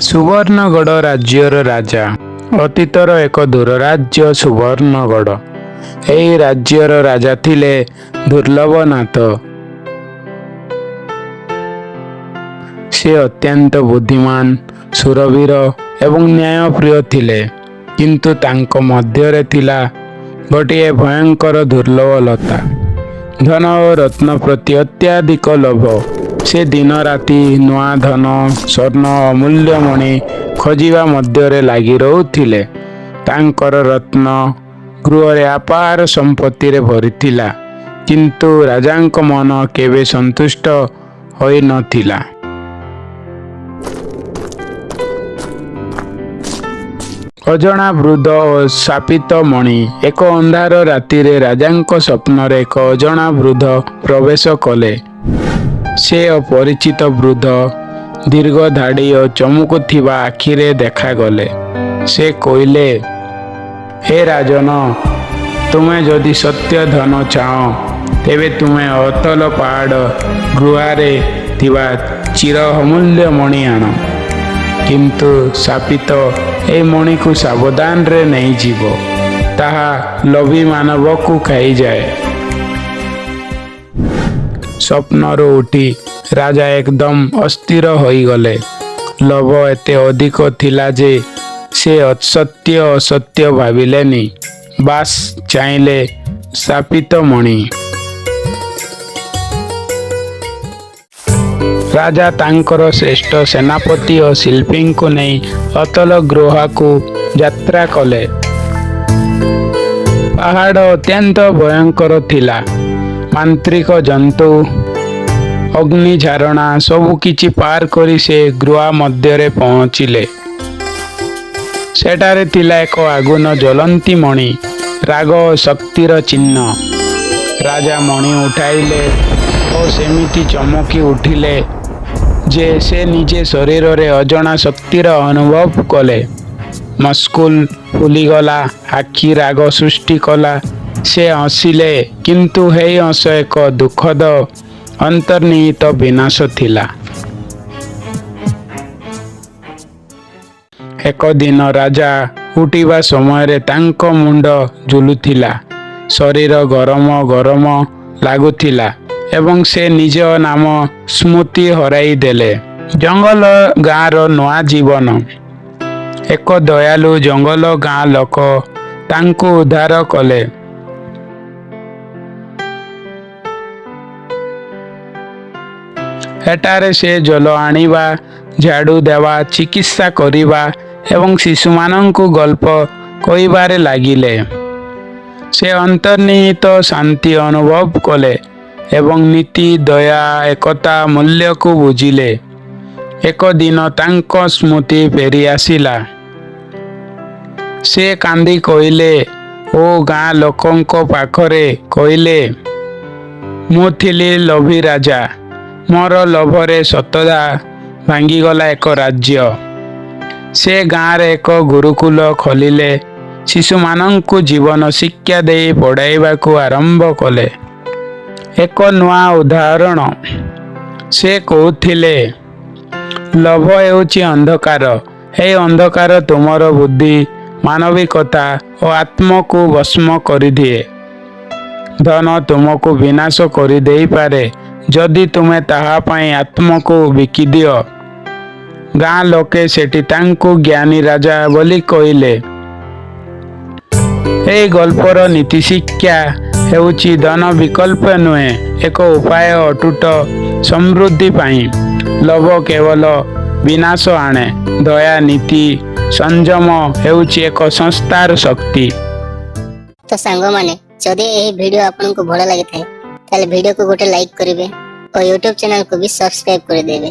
ସୁବର୍ଣ୍ଣଗଡ଼ ରାଜ୍ୟର ରାଜା। ଅତୀତର ଏକ ଦୂର ରାଜ୍ୟ ସୁବର୍ଣ୍ଣଗଡ଼। ଏହି ରାଜ୍ୟର ରାଜା ଥିଲେ ଦୁର୍ଲଭନାଥ। ସେ ଅତ୍ୟନ୍ତ ବୁଦ୍ଧିମାନ, ଶୂରବୀର ଏବଂ ନ୍ୟାୟପ୍ରିୟ ଥିଲେ। କିନ୍ତୁ ତାଙ୍କ ମଧ୍ୟରେ ଥିଲା ଗୋଟିଏ ଭୟଙ୍କର ଦୁର୍ବଳତା, ଧନ ଓ ରତ୍ନ ପ୍ରତି ଅତ୍ୟଧିକ ଲୋଭ। ସେ ଦିନରାତି ନୂଆ ଧନ, ସ୍ୱର୍ଣ୍ଣ, ଅମୂଲ୍ୟ ମଣି ଖୋଜିବା ମଧ୍ୟରେ ଲାଗି ରହୁଥିଲେ। ତାଙ୍କର ରତ୍ନ ଗୃହରେ ଅପାର ସମ୍ପତ୍ତିରେ ଭରିଥିଲା, କିନ୍ତୁ ରାଜାଙ୍କ ମନ କେବେ ସନ୍ତୁଷ୍ଟ ହୋଇନଥିଲା। ଅଜଣା ବୃଦ୍ଧ ଓ ଶାପିତ ମଣି। ଏକ ଅନ୍ଧାର ରାତିରେ ରାଜାଙ୍କ ସ୍ୱପ୍ନରେ ଏକ ଅଜଣା ବୃଦ୍ଧ ପ୍ରବେଶ କଲେ। ସେ ଅପରିଚିତ ବୃଦ୍ଧ, ଦୀର୍ଘ ଦାଢ଼ି ଓ ଚମକୁଥିବା ଆଖିରେ ଦେଖାଗଲେ। ସେ କହିଲେ, "ହେ ରାଜନ, ତୁମେ ଯଦି ସତ୍ୟ ଧନ ଚାହଁ, ତେବେ ତୁମେ ଅତଲ ପାହାଡ଼ ଗୁହାରେ ଥିବା ଚିର ଅମୂଲ୍ୟ ମଣି ଆଣ। କିନ୍ତୁ ଶାପିତ ଏହି ମଣିକୁ ସାବଧାନରେ ନେଇଯିବ। ତାହା ଲୋଭୀ ମାନବକୁ ଖାଇଯାଏ।" ସ୍ୱପ୍ନରୁ ଉଠି ରାଜା ଏକଦମ ଅସ୍ଥିର ହୋଇଗଲେ। ଲୋଭ ଏତେ ଅଧିକ ଥିଲା ଯେ ସେ ସତ୍ୟ ଅସତ୍ୟ ଭାବିଲେନି, ବାସ୍ ଚାହିଁଲେ ଶାପିତ ମଣି। ରାଜା ତାଙ୍କର ଶ୍ରେଷ୍ଠ ସେନାପତି ଓ ଶିଳ୍ପୀଙ୍କୁ ନେଇ ଅତଲ ଗୁହାକୁ ଯାତ୍ରା କଲେ। ପାହାଡ଼ ଅତ୍ୟନ୍ତ ଭୟଙ୍କର ଥିଲା। ମାନ୍ତ୍ରିକ ଜନ୍ତୁ, ଅଗ୍ନି ଝରଣା ସବୁକିଛି ପାର କରି ସେ ଗୁହା ମଧ୍ୟରେ ପହଞ୍ଚିଲେ। ସେଠାରେ ଥିଲା ଏକ ଆଗୁନ ଜ୍ୱଳନ୍ତି ମଣି, ରାଗ ଓ ଶକ୍ତିର ଚିହ୍ନ। ରାଜା ମଣି ଉଠାଇଲେ ଓ ସେମିତି ଚମକି ଉଠିଲେ ଯେ ସେ ନିଜେ ଶରୀରରେ ଅଜଣା ଶକ୍ତିର ଅନୁଭବ କଲେ। ମସ୍କୁଲ ଫୁଲିଗଲା, ଆଖି ରାଗ ସୃଷ୍ଟି କଲା। ସେ ହସିଲେ, କିନ୍ତୁ ଏହି ହସ ଏକ ଦୁଃଖଦ ଅନ୍ତର୍ନିହିତ ବିନାଶ ଥିଲା। ଏକ ଦିନ ରାଜା ଉଠିବା ସମୟରେ ତାଙ୍କ ମୁଣ୍ଡ ଝୁଲୁଥିଲା, ଶରୀର ଗରମ ଗରମ ଲାଗୁଥିଲା ଏବଂ ସେ ନିଜ ନାମ ସ୍ମୃତି ହରାଇଦେଲେ। ଜଙ୍ଗଲ ଗାଁର ନୂଆ ଜୀବନ। ଏକ ଦୟାଳୁ ଜଙ୍ଗଲ ଗାଁ ଲୋକ ତାଙ୍କୁ ଉଦ୍ଧାର କଲେ। ଏଠାରେ ସେ ଜଳ ଆଣିବା, ଝାଡ଼ୁ ଦେବା, ଚିକିତ୍ସା କରିବା ଏବଂ ଶିଶୁମାନଙ୍କୁ ଗଳ୍ପ କହିବାରେ ଲାଗିଲେ। ସେ ଅନ୍ତର୍ନିହିତ ଶାନ୍ତି ଅନୁଭବ କଲେ ଏବଂ ନୀତି, ଦୟା, ଏକତା ମୂଲ୍ୟକୁ ବୁଝିଲେ। ଏକ ଦିନ ତାଙ୍କ ସ୍ମୃତି ଫେରିଆସିଲା। ସେ କାନ୍ଦି କହିଲେ ଓ ଗାଁ ଲୋକଙ୍କ ପାଖରେ କହିଲେ, "ମୁଁ ଥିଲି ଲୋଭୀ ରାଜା। ମୋର ଲୋଭରେ ସତତା ଭାଙ୍ଗିଗଲା ଏକ ରାଜ୍ୟ।" ସେ ଗାଁରେ ଏକ ଗୁରୁକୁଳ ଖୋଲିଲେ, ଶିଶୁମାନଙ୍କୁ ଜୀବନ ଶିକ୍ଷା ଦେଇ ପଢ଼ାଇବାକୁ ଆରମ୍ଭ କଲେ। ଏକ ନୂଆ ଉଦାହରଣ। ସେ କହୁଥିଲେ, "ଲୋଭ ହେଉଛି ଅନ୍ଧକାର। ଏହି ଅନ୍ଧକାର ତୁମର ବୁଦ୍ଧି, ମାନବିକତା ଓ ଆତ୍ମକୁ ଭସ୍ମ କରିଦିଏ। ଧନ ତୁମକୁ ବିନାଶ କରିଦେଇପାରେ, ଯଦି ତୁମେ ତାହା ପାଇଁ ଆତ୍ମକୁ ବିକିଦିଅ।" ଗାଁ ଲୋକେ ସେଠି ତାଙ୍କୁ ଜ୍ଞାନୀ ରାଜା ବୋଲି କହିଲେ। ଏହି ଗଳ୍ପର ନୀତିଶିକ୍ଷା ହେଉଛି, ଧନ ବିକଳ୍ପ ନୁହେଁ, ଏକ ଉପାୟ ଅଟୁଟ ସମୃଦ୍ଧି ପାଇଁ। ଲୋଭ କେବଳ ବିନାଶ ଆଣେ। ଦୟା, ନୀତି, ସଂଯମ ହେଉଛି ଏକ ସଂସ୍ଥାର ଶକ୍ତି। ତ ସାଙ୍ଗମାନେ, ଯଦି ଏହି ଭିଡ଼ିଓ ଆପଣଙ୍କୁ ଭଲ ଲାଗିଥାଏ, ତାହେଲେ ଭିଡ଼ିଓକୁ ଗୋଟେ ଲାଇକ୍ କରିବେ ଓ ୟୁଟ୍ୟୁବ ଚ୍ୟାନେଲକୁ ବି ସବସ୍କ୍ରାଇବ କରିଦେବେ।